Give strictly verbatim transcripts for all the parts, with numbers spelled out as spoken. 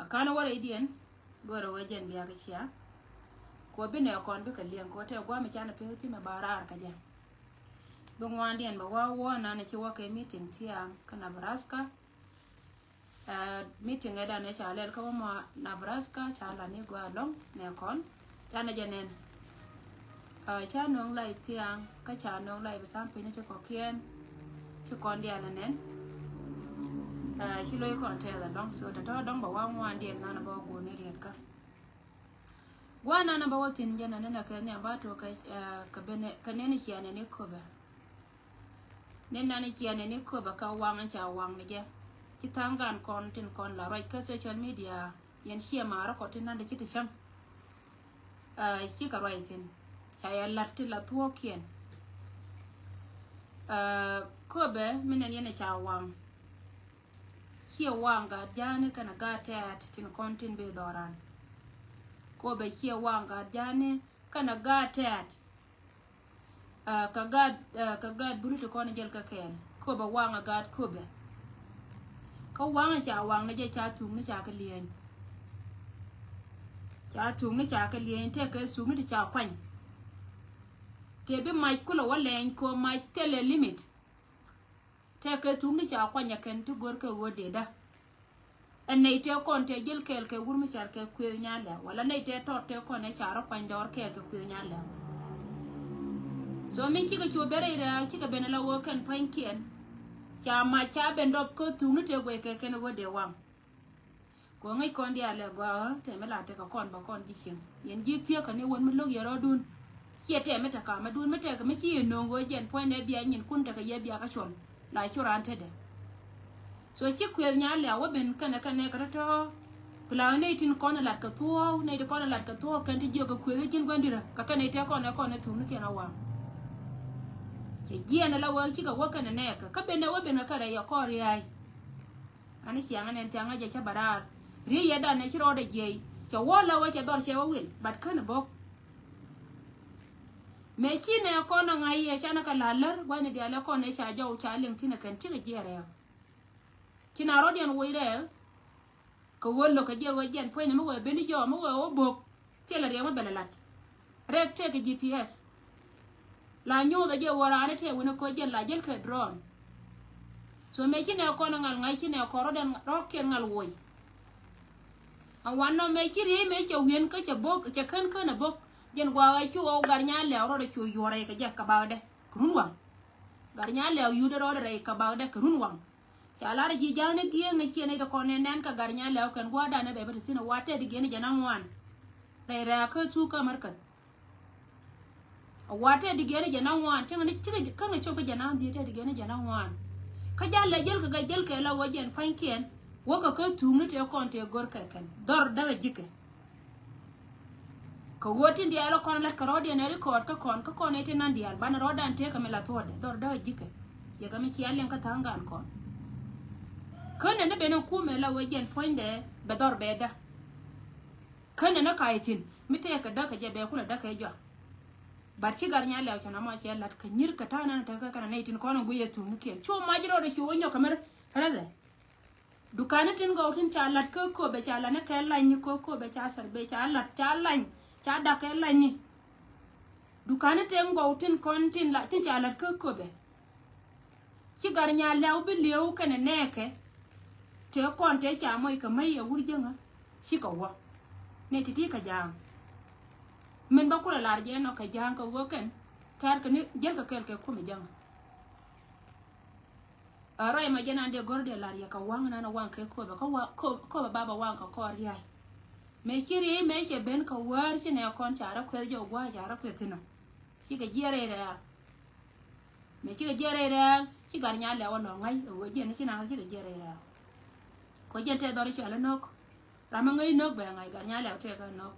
A kan wä rɛydiɛn, go̱rɛ wee jɛn bia kɛ cia. Kɛ wä bi nɛ kɔn bikɛ liɛŋ kɛ wä tɛ guam i̱ canɛ pek thi̱n a ba raar kɛ jɛ. Bi ŋuandiɛn bɛ wä wä nan i̱ ci wä kɛ meeting thiaŋ kä Nebraska. Ɛ, meeting ɛ dan ɛ ca lɛl kä wä mɔ Nebraska ca lan i̱ gua lɔŋ nɛ kɔn. Canɛ jɛ nɛn. Ɛ, ca nöŋ lay thiaŋ kä ca nöŋ lay bi sam piny ti kɔkiɛn. Ci kɔn diaal ɛ nɛn. Ɛ, ci lo̱c kɔn tɛth ɛlɔ̱ŋ so tɔ̱tɔ̱ dɔ̱ŋ bɛ wä ŋuandiɛn nan bä wä guuni riet kä. Guanan bä wä thi̱n jɛn ɛn ɛn ɛ kɛ nhiam ba tuɔk kɛ, ɛ, kɛ ben kɛ nɛn cianɛ ni köpɛ. Ni nani ciɛ nɛni köpɛ kä waŋ in ca waŋ ni jɛ. Ci tha̱a̱ŋ gan kɔn tin kɔn la ruac kä social media. Yɛn ciɛ maarä kɔ tin nandi ci ti cäŋ. Ɛ, cikɛ ruac thi̱n ca yɛ la̱t ti la thuɔ̱ɔ̱kiɛn. Ɛ, köpɛ mi nɛn yɛn ca waŋ. Ciɛ waŋ gaat ja̱a̱ni kɛnɛ gaat tɛɛt tin kɔn tin bi dhɔran. Köpɛ ciɛ waŋ gaat ja̱a̱ni kɛnɛ gaat tɛɛt. Ɛ, kɛ gaat, ɛ, kɛ gaat bulu ti kɔn jɛl kɛ kɛɛl köpɛ waŋ ɛ gaat köpɛ. Kä waŋ ca waŋ ni jɛ ca thuk ni ca kɛ lieny. Ca thuk ni ca kɛ lieny tɛkɛ thuk ni ti ca kuany. Tɛ bi mac kulɛ wä lɛny kɛ mac thilɛ limit. Tɛkɛ thuk ni ca kuany ɛ kɛn ti gör kɛ ɣöö dee dä. Ɛ nɛy tëë kɔn tëë jäl kɛɛl kɛ wur mi car kɛ kuëth nyan lɛ̈w wala nɛy tëë tɔt tëë kɔn ɛ ca rɔ kuany dɔɔr kɛɛl kɛ kuëth nyan lɛ̈w. So mi cikɛ cu ben rɛy rɛ̈ɛ̈k cikɛ ben ala ɣöö kɛn pua̱nykiɛn. Ca mac ca ben dɔp kä thukni tëë guɛc kɛ kɛn ɣöö dee waŋ. Kɛ ɣöö ŋäc kɔn diaal ɛ gɔaa ɣä tɛmɛ la tekɛ kɔn bä kɔn ji̱ cieŋ. Yɛn ji̱ thiäkä ni wän mi lo̱k yɛ rɔɔdun. Ciɛ tɛmɛ te kamä dun mi tɛkɛ mi ci yɛ no̱o̱ŋ ɣöö jɛn puɔ̱nydɛ bia nyinkun tekɛ yɛ bia kä cuɔl. La cu raan tetdɛ. So ci kuëth nyan lɛ̈w wä ben kɛnɛ kɛnɛ kɛ tɔ̱tɔ̱. Plan nɛy tin kɔn lat kɛ thuɔ̱ɔ̱k, nɛy tin kɔn lat kɛ thuɔ̱ɔ̱k kɛn ti jiök kɛ kuëth ji̱n gua̱n dirä kɛ kɛn nɛy tëë kɔn ɛ kɔn ɛ thuk ni kɛn a waŋ. Cɛ jiɛn ala wä cikɛ wä kɛnɛ nɛɛkɛ kä ben ɛ wä ben kɛ kɛ rɛy ɛ kɔn ria̱a̱y. Ani ciaŋ ɛn ɛn ciaŋ ɛ jɛ cä bɛ raar. Riey yɛ dan ɛ ci rɔɔdɛ jiɛy cɛ wä la wä cɛ dhɔr cɛ wä wil but känɛ bo̱k. Mëë ci nɛ kɔn a ŋa̱c yɛ canɛ kɛ la lär gua̱cni diaal ɛ kɔn ɛ ca jɔw ca liŋ thi̱n ɛ kɛn cikɛ jiɛɛr rɛɛk. Ci na rɔ̱diɛn woc rɛɛk. Kɛ ɣöö lo̱k kɛ jiɛ ɣöö jiɛn puɔ̱nyni mi wëë ben i̱ jɔɔk mi wëë wä bo̱k. Thilɛ riɛk mi bɛ lɛ la̱t. Rɛɛk tëëkɛ G P S. La nyuuth a jiɛ ɣöö raan i̱ tëë wi̱n ɛ ko̱ jiɛn la jäl kɛ drone. So mëë ci nɛ kɔn ɛ ŋal ŋa̱c ci nɛ kɔn rɔ̱diɛn rɔ̱kiɛn ŋal woc. A wan nɔ mëë ci riey mëë cɛ wi̱en kä cɛ bo̱k cɛ kän kän ɛ bo̱k. Jiɛn gua̱a̱k ɛ cu ɣɔw gar nyan lɛ̈w rɔɔdɛ cu yuɔr rɛy kɛ jɛ kɛ bakdɛ kɛ run waŋ. Gar nyan lɛ̈w yut rɔɔdɛ rɛy kɛ bakdɛ kɛ run waŋ. Ca lar ji̱ ja̱a̱n i̱ gi̱eeŋ ni ciɛ nɛy ti kɔn ni nɛn kɛ gar nyan lɛ̈w kɛn gua̱a̱r dan i̱ bɛ bä ti thi̱n i̱ wa tɛt i̱ giɛn i̱ jɛ na ŋuan. Rɛy rɛ̈ɛ̈ kä thuk kä mär käth. Wa tɛt i̱ giɛn i̱ jɛ na ŋuan cäŋ ni cikɛ käŋ i̱ cop kä jɛ na dhiec tɛt i̱ giɛn i̱ jɛ na ŋuan. Kä jal lɛ jäl kɛ gɛ jäl kɛ la wä jɛn pa̱nykiɛn. Wäkɛ kä thuk ni tëë kɔn tëë gör kɛ kɛn dhɔr däk a ji̱kɛ. Kɛ ɣöö tin diaal ɛ kɔn lat kɛ rɔɔdiɛn ɛ rikɔɔd kä kɔn kä kɔn ɛ tin nan diaal banɛ rɔɔdan tëëkɛ mi la thuɔɔdɛ dhɔr däk a ji̱kɛ. Ciɛ kɛ mi cia liɛŋ kä tha̱a̱ŋ gan kɔn. Känɛ ni ben in kumɛ la ɣöö jɛn puɔ̱nydɛ bɛ dhɔr bɛ dä. Känɛ ni ka̱a̱c thi̱n mi tëëkɛ däk kɛ jɛ bɛ kulɛ däk kɛ jɔak. Bat ci gar nyan lɛ̈w cɛ na mɔ cɛ lat kɛ nyi̱r kɛ ta̱a̱ nan tekɛ kɛnɛ nɛy tin kɔn in guic ɛ thuŋnikiɛn cu mac rɔɔdɛ cu wä nyɔk kɛ mɛr. Rɛthɛ. Dukani tin gɔw tin ca lat kä köpɛ ca lat ni kɛ lany ni kä köpɛ ca sɛr bee ca lat ca lany ca dak kɛ lany ni. Dukani tin gɔw tin kɔn tin la tin ca lat kä köpɛ. Ci gar nyan lɛ̈w bi lieu kɛnɛ nɛɛkɛ. Tëë kɔn tëë ca mɔc kɛ mäc ɛ wur jäŋä. Cikɛ wä. Nɛ ti̱ti̱ kɛ ja̱a̱ŋ. Min bä kulɛ lar jɛ nɔ kɛ ja̱a̱ŋ kɛ wä kɛn. Tɛ̈r kɛ ni jäl kɛ kɛl kɛ kumɛ jäŋä. Ɛ ruac ma jɛ nan dee gɔ̱r dee lar yɛ kɛ waŋ nan waŋ kɛ köpɛ kä wa-, köp-, köpɛ baba waŋ kɛ kɔr ria̱y. Mëë ci riey mëë cɛ ben kɛ wäär ci nɛ kɔn ca rɔ kueth jɛ gua̱a̱ ca rɔ kueth thi̱n ɔ. Cikɛ jiɛɛr rɛy rɛ̈ɛ̈k. Mëë cikɛ jiɛɛr rɛy rɛ̈ɛ̈k ci gar nyan lɛ̈w ɛ lɔ̱ŋ ŋa̱c ɛ ɣöö jiɛn ci naŋ cikɛ jiɛɛr rɛy rɛ̈ɛ̈k. Kɔ jiɛn tɛ dhɔr i̱ cɔal ɛ no̱k. Ram mi ŋäc no̱k bɛ ŋa̱c gar nyan lɛ̈w tëëkɛ no̱k.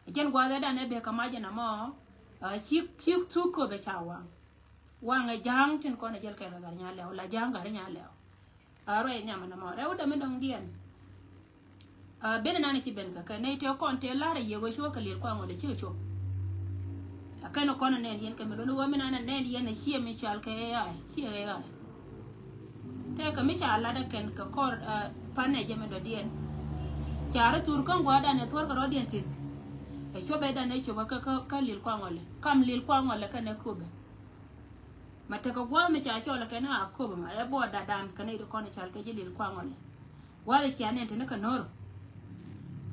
Ɛ jɛn gua̱a̱th ɛ dan ɛ bek kɛ mac ɛn amɔ. Ɛ ci, ci thuk köpɛ ca waŋ. Waŋ ɛ ja̱a̱ŋ tin kɔn ɛ jäl kɛɛl kɛ gar nyan lɛ̈w la ja̱a̱ŋ gar nyan lɛ̈w. Ɛ ruac nhiam ɛn amɔ rɛw dämi dɔ̱ŋdiɛn. Ɛ ben ɛnan ɛ ci ben kɛ kɛ nɛy tëë kɔn tëë la̱r ɛ yiëk ɣöö ci wä kɛ liɛl kuaŋ ɣöö lɛ cikɛ cop. Ɛ kɛn ɛ kɔn ɛ nɛn yɛn kɛ mi luɔ̱n ɣöö mi nan ɛ nɛn yɛn ɛ ciɛ mi cɔal kɛ A I ciɛ A I. Tëëkɛ mi ca lat ɛ kɛn kɛ kɔr ɛ pan ɛ jɛ mi dɔ̱diɛn. Carɛ thur kä gua̱a̱r dan ɛ thuɔ̱r kɛ rɔ̱diɛn thi̱n. Ɛ cuɔpɛ dan ɛ cuɔpɛ kä kä kä lil kuaŋɔlɛ kam lil kuaŋɔlɛ kɛn ɛ köpɛ. Ma tekɛ gua̱a̱r mi ca cɔl ɛ kɛn ɛ a köpɛ ma ɛ buɔɔr dadan kɛn ɛ iti kɔn ɛ cal kɛ ji̱ lil kuaŋɔlɛ. Gua̱a̱r ɛ cia nɛn teni kɛ no̱r.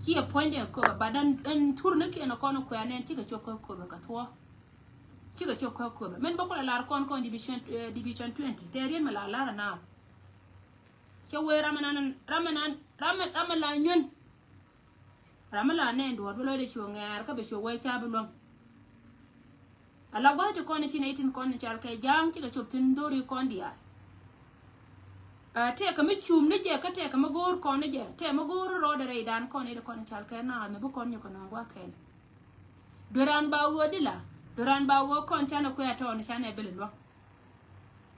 Ci ɛ puɔ̱ny dɛn köpɛ ba dan ɛn thur ni kiɛn ɛ kɔn ɛ kuɛ nɛn cikɛ cuɔp kä köpɛ kɛ thuɔ̱. Cikɛ cop kä köpɛ min bä kulɛ lar kɔn kɔn division, eh, division twenty tɛ rien mi la lar anar. Cɛ wee ram nan ram nan ram ram la nyun. Ram la nɛ duɔt bi lɔy de cuɔ ŋɛɛr kä bɛ cuɔ wee ca bi luɔm. Ala gua̱th ti kɔn ci nɛ itin kɔn cal kɛ ja̱a̱ŋ cikɛ cop thin dori kɔn diaal. Ah, tɛkɛ mi cum ni jɛ kä tɛkɛ mi go̱o̱r kɔn ni jɛ tɛkɛ mi go̱o̱r rɔɔdɛ rɛy dan kɔn ni di kɔn cal kɛ na mi bi kɔn nyukä nɔŋ gua̱ kɛn. Dueran ba ɣöö dila dueran ba ɣöö kɔn canɛ kuɛ tɔɔni canɛ bili luɔ̱ŋ.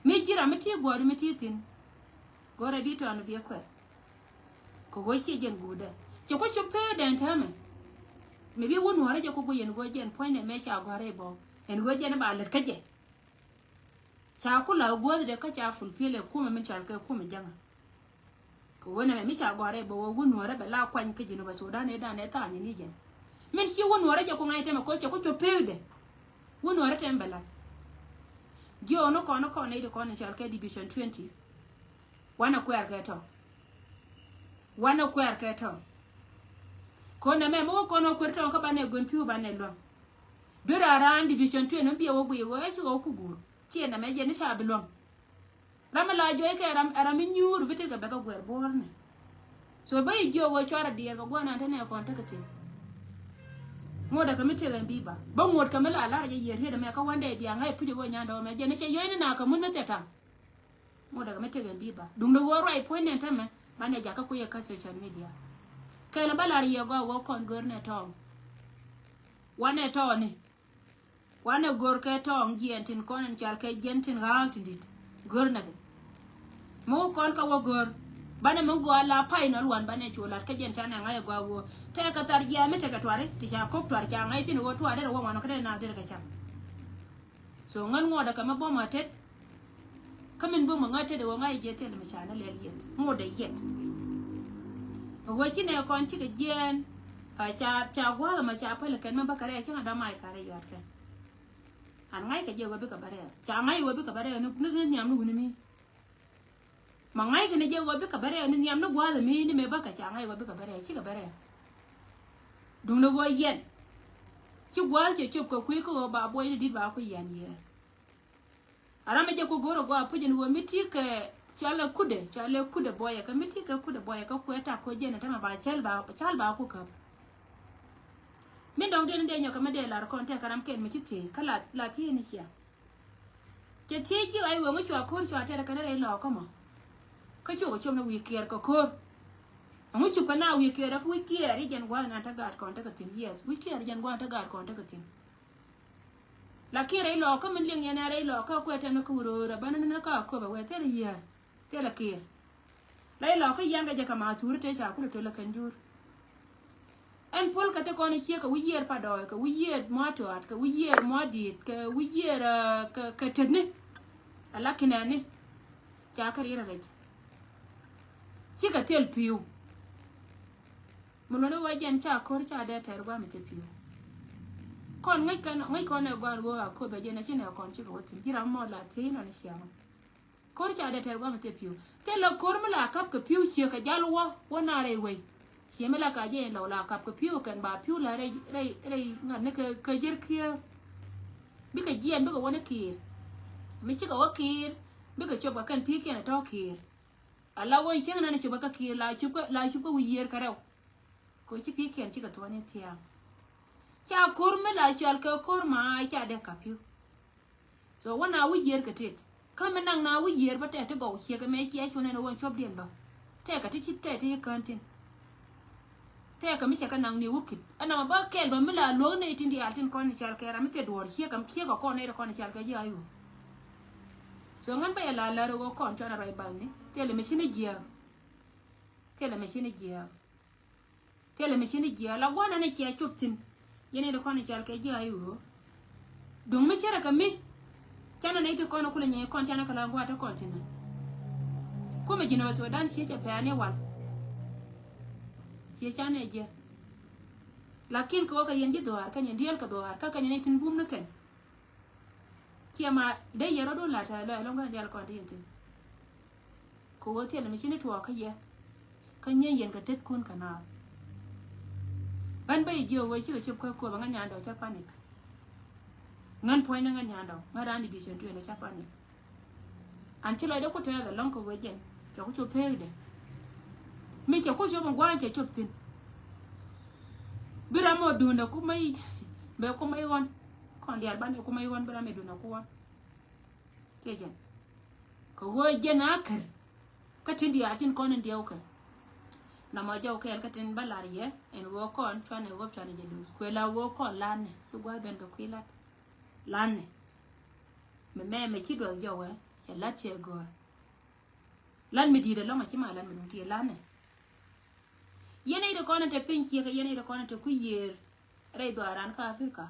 Mi ji̱ ram mi ti guɔ̱ɔ̱ri mi ti thi̱n. Go̱rɛ bi tɔɔni biɛ kuɛr. Kɛ ɣöö ciɛ jɛn guudɛ cɛ ku cu pee dɛn täämɛ. Mi bi wun wärä jɛ ku guic ɛn ɣöö jɛn puɔ̱nynɛ mɛ ca gɔ̱rɛ bɔw ɛn ɣöö jɛn ba lät kä jɛ. Ca ku la guäth de kä ca fulfill ɛ kumɛ min cal kɛ kumɛ jäŋä. Kɛ ɣöö nɛmɛ mi ca gɔ̱a̱rɛ bɛ ɣöö wun nuɔ̱ɔ̱rɛ bɛ la kuany kä Jinubä Sudan ëë danɛ tha̱a̱ŋ ni jɛn. Min ci wun nuɔ̱ɔ̱rɛ jɛ ku ŋa̱c tɛmɛ kɔ cɛ ku cop peekdɛ. Wun nuɔ̱ɔ̱rɛ tɛm bɛ lat. Jiɔɔn ni kɔn ni kɔn ni di kɔn ni cal kɛ division twenty. Wanɛ kuɛɛr kɛ tɔ̱. Wanɛ kuɛɛr kɛ tɔ̱. Kɔn nɛmɛ mi wä kɔn wä kuɛɛr tɔ̱ kä banɛ gön pi̱w banɛ luäŋ. Duer a raan division twenty mi biɛ wä guiy wä ɛ ci wä ku guur. Ciɛ nɛmɛ jɛ ni ca bi luäŋ. Ram mi la juɔc kɛ ram, ram mi nyuur bi tekɛ bɛ kɛ guɛr buɔrni. So bä yi jiök wee cuarɛ diɛɛr kɛ guanan te nɛ kɔn tekɛ tim. Ŋuɔ̱t ɛ kɛ mi tekɛ bi ba bä ŋuɔ̱t kɛ mi la lar jɛ yiëër riet ɛmɛ kä wandɛ bia ŋa̱c puc ɛ wee nyandɛ wä mɛ jɛ ni cɛ yɔ̱cni na kɛ mun ni thɛ taŋ. Ŋuɔ̱t ɛ kɛ mi tekɛ bi ba duŋdɛ wee ruac puɔ̱ny nɛn tämɛ banɛ jakä kuiɛ kä social media. Kɛl ɛ bä lar yiëë gɔaa wee kɔn gör nɛ tɔɔŋ. Wanɛ tɔɔni. Wanɛ gör kɛ tɔɔŋ jiɛn tin kɔn in cal kɛ jiɛn tin ɣa̱a̱k tin dit. Gör nɛ kɛ. Mi wä kɔn kä wä gör. Banɛ mi gɔaa la pay nɔl wan banɛ cu lat kä jiɛn canɛ ŋa̱c ɛ gɔaa wä. Tɛkɛ thar jiɛn mi tekɛ tuari ti ca kok tuar ca ŋa̱c thin wä tuar derɛ wä ŋuan kä derɛ na derɛ kɛ cam. So ŋän ŋuɔdɛ kɛ mi bom a tet. Kä min bum ŋä tetdɛ wä ŋa̱c jɛ thil mi ca ni lɛl yet ŋot dɛ yet. Ɣöö ci nɛ kɔn cikɛ jiɛɛn. Ca ca gua̱a̱th ɛmɔ ca päl kɛn mi bä kɛ rɛɛ cäŋ a dɔ̱ mac kɛ rɛy yɔt kɛn. An ŋa̱c kɛ jɛ wä bikɛ bä rɛɛ ca ŋa̱c wä bikɛ bä rɛɛ ni ni nhiam ni wuni mi. Ma ŋa̱c kɛ ni jɛ wä bikɛ bä rɛɛ ni nhiam ni gua̱a̱th ɛmi ni mëë bä kɛ ca ŋa̱c wä bikɛ bä rɛɛ cikɛ bä rɛɛ. Duŋni ɣöö yɛn ci gua̱a̱th cɛ cop kɛ kui̱ kä ɣöö ba buɔyni di̱t ba ku yɛn yɛɛr. A ram mi jɛ ku go̱r a gɔaa puc in ɣöö mi ti kɛ cɔalɛ kudɛ cɔalɛ kudɛ buɔyɛ kɛ mi ti kɛ kudɛ buɔyɛ kɛ kuɛ tak koc jɛn in tämɛ ba cäl ba cäl ba ku käp. Min dɔ̱ŋ diɛn in dee nyɔk kɛ mi dee lar kɔn tɛk kɛ ram kɛn mi ci thiec kä la la thiec ni cia. Cɛ thiec ji̱ ɣac ɣöö ŋu cua ko̱r cua tɛr kɛn rɛy lɔɔkä mɔ. Kä cukɛ cop ni wi̱i̱ kiɛɛr kɛ ko̱r. Ɛŋu cupkɛ na wi̱i̱ kiɛɛr ɛ kä wi̱c kiɛɛr i̱ jɛn gua̱a̱th nan te gaat kɔn tekɛ thi̱n yes wi̱c kiɛɛr i̱ jɛn gua̱a̱th te gaat kɔn tekɛ thi̱n. Lakin rɛy lɔɔkä min liŋ yɛn ɛ rɛy lɔɔkä kuɛ tɛn kä wuröörä bä ni ni kä a köpɛ wee thilɛ yiëër thilɛ kiɛɛr. La ilɔ kä yiaŋ kɛ jɛ kɛ ma thuri te ca kulɛ tolä kɛn jur. Ɛn puɔl kɛ te kɔn i̱ ciek kɛ wi̱i̱ yiëër pa dɔɔy kɛ wi̱i̱ yiëër mɔ tuaat kɛ wi̱i̱ yiëër mɔ diit kɛ wi̱i̱ yiëër kɛ kɛ tetni. Ala kinɛni ca kɛ riɛn rɛc. Cikɛ thil pi̱w. Mi luɔni wä jɛn ca ko̱r ca dee tɛr guam i̱ thil pi̱w. Kɔn ŋäc kɛn ŋäc kɔn ɛ gua̱a̱r wä a köpɛ jɛn ɛ ci nɛ kɔn cikɛ wä thi̱n ji̱ ram mɔ la thiec nɔni ciaŋ. Ko̱r ca dee tɛr guam i̱ thil pi̱w thilɛ ko̱r mi la kap kɛ pi̱w ciek kɛ jal wä wä na rɛy wei. Ciɛ mi la ka jɛ in lɔw la kap kɛ pi̱w kɛn ba pi̱w la rɛy rɛy rɛy ŋa̱t ni kɛ kɛ jer kiɛ. Bikɛ jiɛn bikɛ wä ni kiir. Mi cikɛ wä kiir bikɛ cop kɛ kɛn pi̱i̱kiɛn ɛ tɔ̱ kiir. A la wä cieŋ nani cop kɛ kiir la cop kɛ la cop kɛ wi̱i̱ yiër kɛ rɛw. Kɛ ci pi̱i̱kiɛn cikɛ thuɔ̱ɔ̱ni thia̱a̱ŋ. Ca ko̱r mi la cual kɛ ko̱r ma ca dee kap pi̱w. So wä na wi̱i̱ yiër kɛ tet kä mi naŋ na wi̱i̱ yiër bä tɛk ti gɔw ciek ɛmɛ ciɛ cuɔ̱n ɛn ɣöö cuɔ̱pdiɛn bä. Tɛk kɛ ti ci tɛk ti ci kään tin. Tɛk kɛ mi cɛ kɛ naŋ ni wä kit ɛn nɔmɔ bä kɛl bä mi la luäk nɛy tin diaal tin kɔn i̱ cal kɛ ram mi thil duɔ̱ɔ̱r ciek ɛm ciek ɛ kɔn nɛy ti kɔn i̱ cal kɛ ji̱ a yuur. So ŋän bä yɛ la lär ɣöö kɔn cuɔn a ruac bathni thilɛ mi ci ni jiääk. Thilɛ mi ci ni jiääk. Thilɛ mi ci ni jiääk la gua̱n ɛn i̱ ciɛ cop thi̱n. Yɛn i̱ ti kɔn i̱ cal kɛ jiääk i̱ ɣöö duŋ mi cärɛ kɛ mi. Canɛ nɛy ti kɔn i̱ kulɛ nyɛy kɔn canɛ kɛ la gua̱a̱t ti kɔn thi̱n. Kumɛ ji̱n ɛ bɛ thuɔɔdan ciec ɛ pɛ̈ɛ̈ni wal. Ciɛ canɛ jiɛ. Lakin kɛ wä kɛ yɛn ji̱ dhuaar kɛn yɛn diɛl kɛ dhuaar kä kɛn yɛn i̱ tin bum ni kɛn. Ciɛ ma dee yɛn rɔ̱dun la tɛɛ lɔɛ lɔŋ kɛn diɛl kɔn ti yɛn tin. Kɛ wä thiɛl mi ci ni tuɔɔk kä yɛ. Kä nyɛ yɛn kɛ tet kun kɛ naath. Ɣän bä i̱ jiɛ wee cikɛ cop kä kuɔp ɛ ŋän nyandɔɔ cä panik. Ŋän puɔ̱ny ni ŋän nyandɔɔ ŋän raan i̱ bi cɛ tuɛn ɛ cä panik. An ci lɔcdɛ ku tɛth ɛlɔ̱ŋ kɛ wec jɛn cɛ ku cop peekdɛ. Mi cɛ ku cop in gua̱a̱n cɛ cop thi̱n. Bi ram mɔ duundɛ ku mec bɛ ku mec ɣɔn. Kɔn diaal banɛ ku mec ɣɔn bi ram mɛ duundɛ ku ɣɔn. Ciɛ jɛn kɛ ɣöö jɛn a kär. Kä tin diaal tin kɔn in diɛw kɛ. Namɔ jɔw kɛɛl kä tin bä lar yɛ ɛn ɣöö kɔn cuanɛ ɣöö cuanɛ jɛ luth kuɛ la ɣöö kɔn lanɛ ci gua̱a̱th ben kɛ kui̱ lat. Lanɛ. Mɛ mɛ mɛ ci duɔth jɔwɛ cɛ lat cɛ gɔ̱r. Lan mi di̱i̱t ɛlɔ̱ŋ a ci ma lan mi duŋ ti lanɛ. Yɛn ɛ iri kɔn ɛ te piny ciek yɛn ɛ iri kɔn ɛ te kui̱ yiër. Rɛy dhuaaran kä Africa.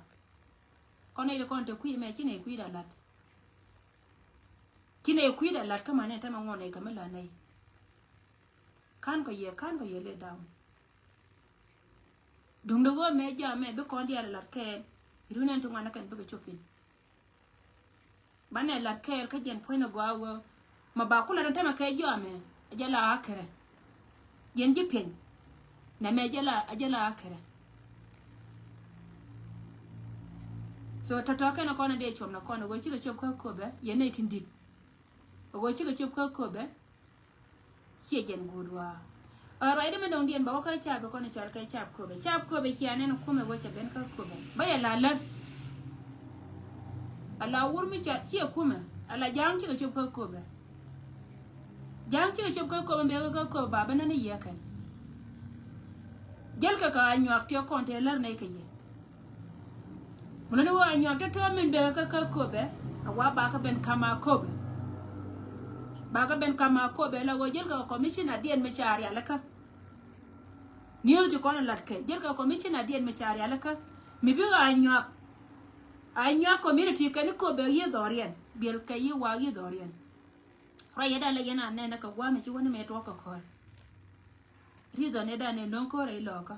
Kɔn ɛ iri kɔn ɛ te kui̱ mɛ ci nɛ kui̱ da lat. Ci nɛ kui̱ da lat kä ma nɛ te ma ŋuɔn ɛ kɛ mi la nɛy. Kan kɔ yɛ kan kɔ yɛ let down. Duŋdɛ ɣöö mɛ jam mɛ bi kɔn diaal lat kɛɛl. Irun ɛn ti ŋuan kɛn bikɛ cop piny. Banɛ lat kɛɛl kä jɛn puɔ̱ny ni gɔaa ɣöö ma ba kulɛ ni tämɛ kɛ jɔamɛ. A jɛ la akɛrɛ. Yɛn ji̱ piɛny. Nɛ mɛ jɛ la a jɛ la akɛrɛ. So tɔ̱tɔ̱ kɛn kɔn a dee cuɔm na kɔn a ɣöö cikɛ cop kä köpɛ yɛn nɛ tin di̱t. Ɣöö cikɛ cop kä köpɛ. Ciɛ jɛn guut waa. Ɛ ruacdä mi dɔ̱ŋ diɛn bɛ wä kä cap kɔn i̱ cɔal kɛ cap köpɛ cap köpɛ cia nɛn kumɛ wä cɛ ben kä köpɛ bä yɛ la lär. A la wur mi cia ciɛ kumɛ a la ja̱a̱ŋ cikɛ cop kä köpɛ. Ja̱a̱ŋ cikɛ cop kä köpɛ bɛ wä kä köpɛ ba bä nɛn i̱ yɛ kɛn. Jäl kɛ kɛ a nyuak tiɛ kɔn tɛ lär nɛy kɛ yɛ. Mun ni wä a nyuak tɔ̱tɔ̱ min bekɛ kä kä köpɛ a wa bakɛ ben kam a köpɛ. Bakɛ ben kam a köpɛ la wä jel kɛ commissioner diɛn mi ca rialikä. News ti kɔn lat kɛ jel kɛ commissioner diɛn mi ca rialikä. Mi bikɛ a nyuak a nyuak community kɛn köpɛ yi dhɔriɛn biɛl kɛ yi wa yi dhɔriɛn. Ruac yɛ dan la yɛn a nɛn kɛ guam mi ci wä ni mɛ tuɔk kɛ kɔr. Reason yɛ dan ni no̱ŋ kɔr ɛ ilɔkä.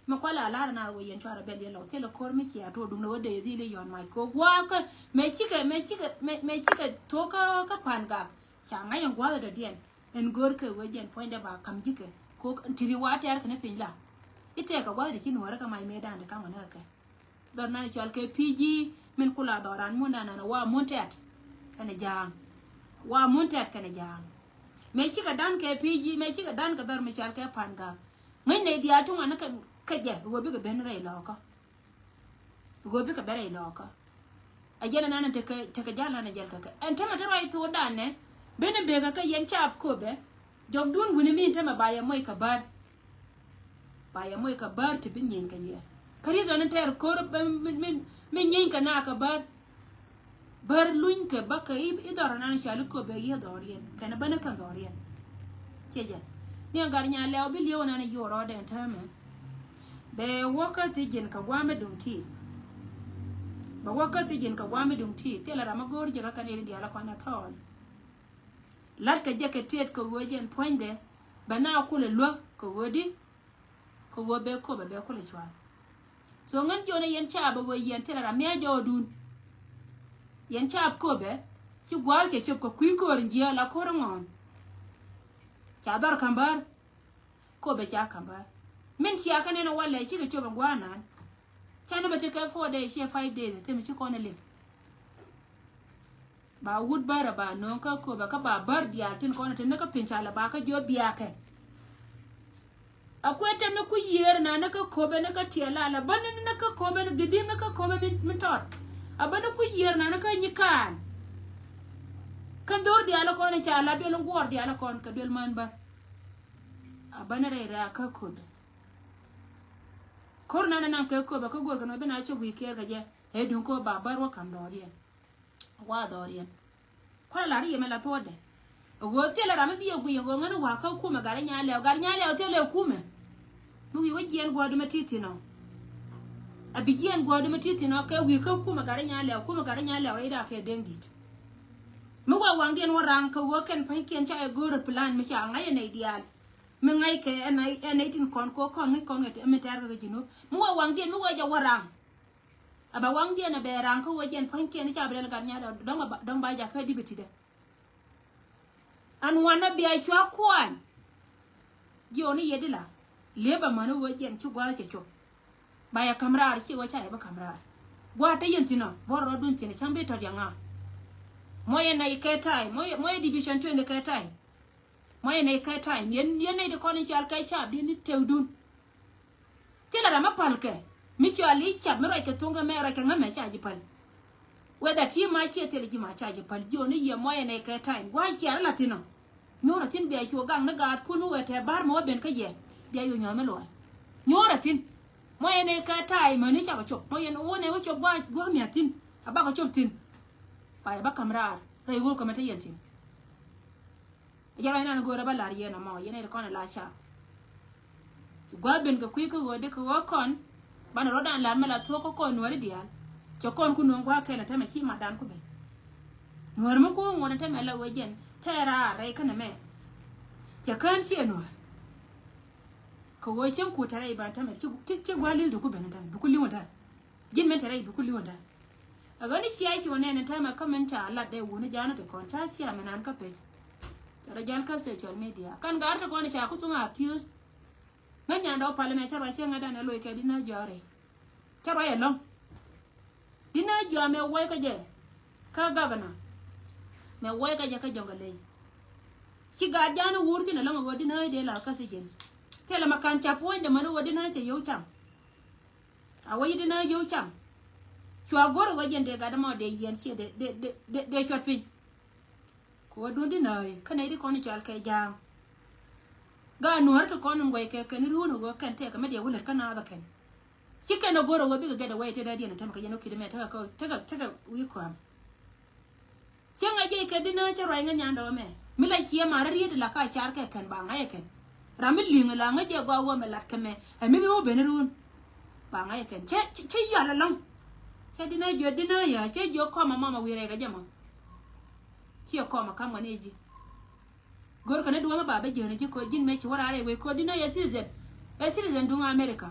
Mi kual a lar na wee yɛn cuarɛ bɛl yɛn lɔ thilɛ ko̱r mi cia tuɔ duŋdɛ wä dee dhil i̱ yɔn mac ko̱ gua̱a̱kä. Mɛ cikɛ mɛ cikɛ mɛ cikɛ thok kä kä pan gak. Ca ŋa̱c ɛn gua̱a̱th dɔ̱diɛn ɛn go̱r kɛ wee jɛn puɔ̱nydɛ ba ka̱m ji̱kɛ ko̱ ti ri wa tɛɛr kɛn piny la. I̱ tɛɛkɛ gua̱a̱th di ci nuɔ̱ɔ̱rä kä mac mëë da̱a̱n di ka̱m ɣän kä kɛ. Dhɔr nan cual kɛ P G min kula dhɔran mun nan nan wa mun tɛt kɛnɛ ja̱a̱ŋ. Wa mun tɛt kɛnɛ ja̱a̱ŋ. Mɛ cikɛ dan kɛ P G mɛ cikɛ dan kɛ dhɔr mi cual kɛ pan gak. Ŋäcnɛ diaal ti ŋuan kä jɛ bi wä bikɛ ben rɛy lɔkä. Bi wä bikɛ ben rɛy lɔkä. A jɛn anan tekɛ tekɛ jal nan a jɛl kɛ kɛ ɛn tämɛ te ruac thok danɛ. Ben a bekɛ kɛ yɛn cap köpɛ. Jɔkdun wi̱ni min tämɛ ba yɛ moc kɛ bär. Ba yɛ moc kɛ bär ti bi nyieeny kɛ yɛ kä reason in tɛɛr ko̱r mi nyieeny kɛ na kɛ bär. Bär luny kɛ bä kɛ i̱ dhɔr nan cali köp bɛ yiëë dhɔriɛn kɛn bä ni kɛn dhɔriɛn. Ciɛ jɛ ni ɛ gat nya lɛw bi liɛw nan i̱ yuɔr rɔɔdɛn täämɛ. Bɛ wä kä thi ji̱n kɛ gua̱a̱m mi duŋ ti. Bɛ wä kä thi ji̱n kɛ gua̱a̱m mi duŋ ti thilɛ ram mi go̱o̱r jɛ kä kɛn i̱ diaal ɛ kɔn ɛ tɔɔl. Lat kɛ jɛ kɛ tiet kɛ ɣöö jɛn puɔ̱nydɛ bɛ na kulɛ luäk kɛ ɣöö di. Kɛ ɣöö bɛ köpɛ bɛ kulɛ cual. So ŋän jiɔnɛ yɛn caap ɛ ɣöö yɛn thilɛ ram mia̱ jɔɔdun. Yɛn caap köpɛ ci gua̱a̱th cɛ cop kɛ kui̱ köör in jiääl a ko̱r in ŋɔ̱ɔ̱n. Ca dhɔr ka̱m bär. Köpɛ ca ka̱m bär. Min cia kä nɛn ɛ walɛ cikɛ cop in gua̱a̱r naan. Ca ni bɛ tekɛ four days ciɛ five days thim ci kɔn ɛ lim. Ba wut bärä ba nööŋ kä köpɛ kä ba bär diaal tin kɔn tin ni kä piny ca lɛ ba kä jiɔ biakɛ. A kuɛ tɛm ni ku yiëër na ni kä köpɛ ni kä tiɛɛl la lɛ bä ni ni kä köpɛ ni gidi ni kä köpɛ mi mi tɔt. A bä ni ku yiëër na ni kä nyi kaan. Kä dhor diaal kɔn ca la duel ŋuɔr diaal kɔn kɛ duel män bär. A bä ni rɛy rɛy a kä köpɛ. Ko̱r na ni naŋ kɛ köpɛ kä go̱r kɛ ni wä bi na cop wi̱i̱ kiɛɛr kɛ jɛ. Ɛ duŋ köpɛ ba bär wä ka̱m dhɔriɛn. Wa dhɔriɛn. Kualɛ la ri yɛ mɛ la thuɔdɛ. Ɛ ɣöö thilɛ ram mi bi ɛ guiy ɛ ɣöö ŋäni wa̱a̱ kä kumɛ gat ɛ nya lɛw gat nya lɛw thilɛ kumɛ. Mi wi̱i̱ wä jiɛn gua̱a̱r dumɛ ti thin ɔ. A bi jiɛn gua̱a̱r dumɛ ti thin ɔ kɛ wi̱i̱ kä kumɛ gat ɛ nya lɛw kumɛ gat ɛ nya lɛw rɛy da̱a̱ kɛ deŋ di̱t. Mi wä waŋdiɛn wä raŋ kɛ ɣöö kɛn pa̱nykiɛn ca ɛ go̱o̱r ɛ plan mi ca ŋa̱c ɛ nɛy diaal. Mi ŋa̱c kɛ ɛn nɛy tin kɔn kɛ kɔn ŋäc kɔn kɛ mi tɛ̈r kɛ kɛ ji̱ nuɔ̱r. Mi wä waŋdiɛn mi wä jɛ wä raŋ. A ba waŋdiɛn a bɛ raŋ kä wä jɛn pua̱nykiɛn ca bi rɛl gat nya dɔ̱ŋ ba, dɔ̱ŋ ba jakä dipitidɛ. An wanɛ bia cua kuany. Jiɔni yet ila. Liep amäni ɣöö jɛn ci gua̱a̱th cɛ cop. Ba yɛ ka̱m raar ci ɣöö ca yɛ bi ka̱m raar. Gua̱a̱th te yɛn thi̱n ɔ buɔ̱r rɔɔdun thi̱n cäŋ bi tɔ̱t yɛ ŋa̱a̱. Mɔyɛ nɛy kɛ ta̱a̱y, mɔyɛ, mɔyɛ division twenty kɛ ta̱a̱y. Mɔyɛ nɛy kɛ ta̱a̱y, yɛn, yɛn nɛy ti kɔn in cɔal kɛ caap di̱t ni tëëkdun. Thilɛ ram mi päl kɛ mi cɔal i̱ cap mi ruac kɛ thoŋ kɛ mɛ ruac kɛ ŋämɛ ca ji̱ päl. Whether ti ma ciɛ thilɛ ji̱ ma ca ji̱ päl jiɔni yɛ mɔyɛ nɛy kɛ ta̱a̱y gua̱a̱c ciaar ila thi̱n ɔ. Nyuɔ̱rä thi̱n bia cuɔ gaŋ ni gaatkun mi wee tɛɛ ba̱r mi wä ben kä yɛ. Bia yo̱ nyuɔ̱th mi luɔl. Nyuɔ̱rä thi̱n. Mɔyɛ nɛy kɛ ta̱a̱y mäni cakɔ cop mɔyɛ ni wä nɛy wä cop gua̱a̱c gua̱a̱c mia̱th thi̱n. A bakɔ cop thi̱n. Ba yɛ ba ka̱m raar rɛy ɣöö kɛ mɛ te yɛn thi̱n. Jɛ rɔy nan go̱o̱rä ba lar yɛn amɔ yɛn ɛ kɔn ɛ la ca. Ci gua̱a̱th ben kɛ kui̱ kä ɣöö dee kɛ ɣöö kɔn banɛ rɔ̱dan lar mɛ la thuɔ̱k kä kɔn nuääri diaal. Cɛ kɔn ku nuɔ̱ŋ gua̱a̱th kɛl ɛ tämɛ ci matdan ku ben. Nuäär mi ku ŋuɔ̱n ɛ tämɛ la ɣöö jɛn tɛɛr raar rɛy känɛ mɛ. Cɛ kään ciɛ nuäär. Kɛ ɣöö cäŋ ku tɛrɛ i̱ ban tämɛ ci, ci, ci gua̱a̱th li̱th du ku ben ɛ tämɛ du ku li̱w ɛ tämɛ. Ji̱n min te rɛy bi ku li̱wändä. A ɣän i̱ cia ci wä nɛn in täämɛ kä min ca lat dee wuni ja̱a̱n ti kɔn ca cia mi nan kä pec. Ca rɔ jal kä social media kan gar ti kɔn ca ku thuŋ a accuse. Ŋän nyan dɔɔ pal mɛ ca ruac cieŋ ŋädan ɛ loc kɛ di nä jɔ̱ɔ̱ri. Ca ruac ɛlɔ̱ŋ. Di nä jɔ̱ɔ̱ mɛ wuɔy kä jɛ. Kä governor. Mɛ wuɔy kä jɛ kä jɔ̱ŋ kɛ ley. Ci gaat ja̱a̱n i̱ wur thin ɛlɔ̱ŋ ɛ ɣöö di nä i̱ dee la kä thi̱ji̱n. Thilɛ mɛ kan ca puɔ̱nydɛ män i̱ ɣöö di nä cɛ yio̱w cam. A wä yi di nä yio̱w cam. Cua go̱r ɛ ɣöö jɛn dee gat ɛmɔ dee yiɛn ciɛ dee, dee, dee, dee, dee cuɔt piny. Kɛ ɣöö duun di nä kä nɛy di kɔn i̱ cɔal kɛ ja̱a̱ŋ. Gaat nuääri ti kɔn in guɛy kɛ kɛn i̱ ruun ɛ ɣöö kɛn tɛkɛ mi diɛ wä lät kä naath ɛ kɛn. Ci kɛn ɛ go̱r ɛ ɣöö bikɛ gɛt ɛ wɛy tëë dee diɛn ɛ tämɛ kɛ yɛn wä ki̱t ɛmɛ tekɛ, tekɛ, tekɛ wi̱i̱ kua̱a̱m. Cä ŋa̱c jɛ kɛ di nä cä ruac ŋä nyandɛ wä mɛ mi la ciɛ ma rä riet la ka car kɛ kɛn ba ŋa̱c kɛn. Ram mi li̱ŋ la ŋä jɛ gɔaa wä mɛ lat kɛ mɛ ɛ mi bi wä ben run. Ba ŋa̱c kɛn cä, cä, cä yal ɛlɔ̱ŋ. Cä di nä jiö di nä yä cä jiö kɔmä mama wi̱i̱ rɛy kɛ jɛ mɔ. Ciɛ kɔmä kam ŋä ni ji̱. Go̱r kɛ ni duɔ̱mä ba bä jiön ji̱ kɔ ji̱n mɛ ci wä raar ɛ wee kɔ di nä yɛ citizen. Ɛ citizen duŋ America.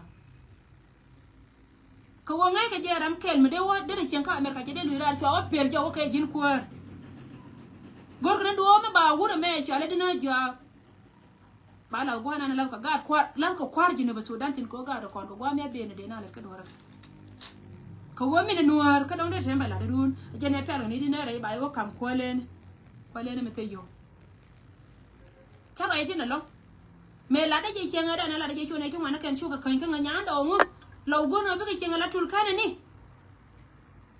Kɛ wä ŋäc kɛ jɛ ram kɛl mi dee wä derɛ cieŋ kä America cɛ dee luc raar cua wä pel jɛ wä kɛ ji̱n kuäär. Go̱rkɛ ni duɔ̱ɔ̱p mi ba wurɛ mɛ cua lɛ di nä jɔak. Ba la gua̱a̱r nan lath kɛ gaat kua̱r lath kɛ kua̱r ji̱n bä Sudan thin kɛ wä gaat kɔn kɛ gua̱a̱r mi a ben dee na lät kä duɔ̱rä. Kɛ wä min nuäär kä dɔ̱ŋ dee tɛm bɛ lat run jɛ nɛ pɛl kɛ ni di nä rɛy ba yɛ wä kam kuäär leni. Kuäär leni mi thie yio̱w. Cä ruac tin ɛlɔ̱ŋ. Mëë latdä jɛ cieŋɛ dan ɛ latdä jɛ cuɔn ɛ ti ŋuan ɛ kɛn cukɛ käny kä ŋä nyaandɛ ɔ ŋu. Lɔw guɔ̱n ɔ bikɛ cieŋɛ la tul känɛ ni.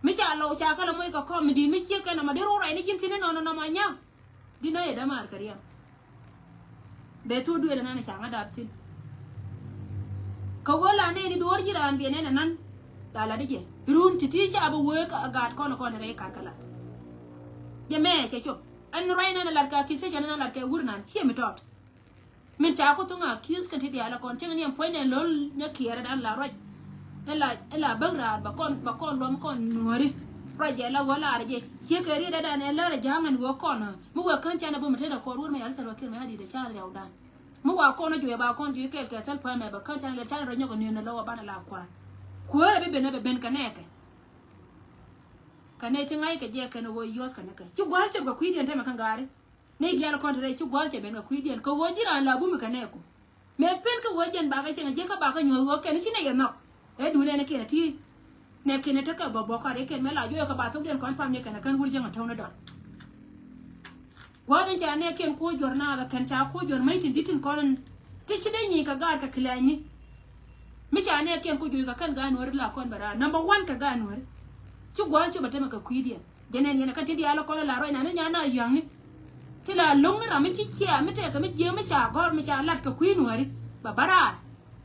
Mi ca lɔw ca kä la moc kɛ kɔm mi di̱i̱t mi ciek kɛn ɔmɔ di ro̱o̱ ruac ni ji̱n thi̱n inɔnɔ nɔmɔ nya̱a̱. Di nä yɛ dämaar kɛ riɛm. Bɛ thok duëël ɛnan ca ŋä dap thi̱n. Kɛ ɣöö la nɛɛni duɔ̱ɔ̱r ji̱ raan biɛ nɛn ɛnan. La latdä jɛ run ti̱ti̱ ca bi wee kä gaat kɔn kɔn te rɛy ka̱r kɛ lat. Jɛ mɛ cɛ cop. Ɛn ruac nan ɛ lat kɛ accusation nan ɛ lat kɛ wur nan ciɛ mi tɔt. Min ca ku thuŋ accuse kɛn ti diaal ɛ kɔn cieŋ ni ɛn puɔ̱nydɛ ɛn lo̱l nyɛ kiɛɛrɛ dan la ruac. Ɛn la, ɛn la bäk raar ba kɔn, ba kɔn luɔm kɔn nuääri. Ruac jɛ la wä laarɛ jɛ ciek kɛ riet dan ɛn lärɛ ja̱a̱ŋ ɛn ɣöö kɔn mi wee kän canɛ bä mi tetdɛ kɔn ruɔ̱r mi yal Salva Kiir mi a di̱t ɛ can riaw dan. Mi wa kɔn ɛ juɔc ba kɔn juɔc kɛɛl kɛ Salva mɛ ba kän canɛ lɛ canɛ rɔ nyɔk ɛ ni̱n ɛ lɔ wä banɛ la kua̱r. Kuäärɛ bi ben ɛ bɛ ben kɛ nɛɛkɛ. Kɛ nɛy ti ŋa̱c kɛ jɛ kɛn ɣöö yuɔth kɛ nɛkɛ ci gua̱a̱th cop kɛ kui̱diɛn tɛmɛ kä gaari. Nɛy diaal kɔn te rɛy ci gua̱a̱th cɛ ben kɛ kui̱diɛn kɛ ɣöö ji̱ raan la bumi kɛ nɛɛku. Mëë pen kä ɣöö jɛn bakɛ cieŋ jiäk kä bakɛ nyuɔ̱th ɣöö kɛn ci nɛy ɛ nhɔk. Ɛ duun ɛn kiɛn ɛ ti. Nɛ kiɛn ɛ tekɛ bä bɔk kat ɛ kɛn mëë la juɔyɛ kɛ ba thokdiɛn kɔn pam ni kɛn ɛ kän wur jiäŋ ɛ täw ni dɔl. Gua̱a̱th in ca nɛɛkiɛn ku juɔ̱r naath ɛ kɛn ca ku juɔ̱r mäc tin di̱t tin kɔn in ti ci dee nyic kɛ gaat kɛ kilɛɛcni. Mi ca nɛɛkiɛn ku juɔ̱c kɛ kɛn gaat nuääri la kɔn bɛ raar number one kɛ gaat nuääri. Ci gua̱a̱th cop ɛ tɛmɛ kɛ kui̱diɛn. Jɛ nɛn yɛn ɛ kɛn ti diaal ɛ kɔn ɛ la ruac nan ni nyan na yäŋni. Ti la lo̱ŋni ram mi ci ciɛ mi tɛkɛ mi jiääk mi ca gɔ̱r mi ca lat kɛ kui̱ nuääri bɛ bä raar.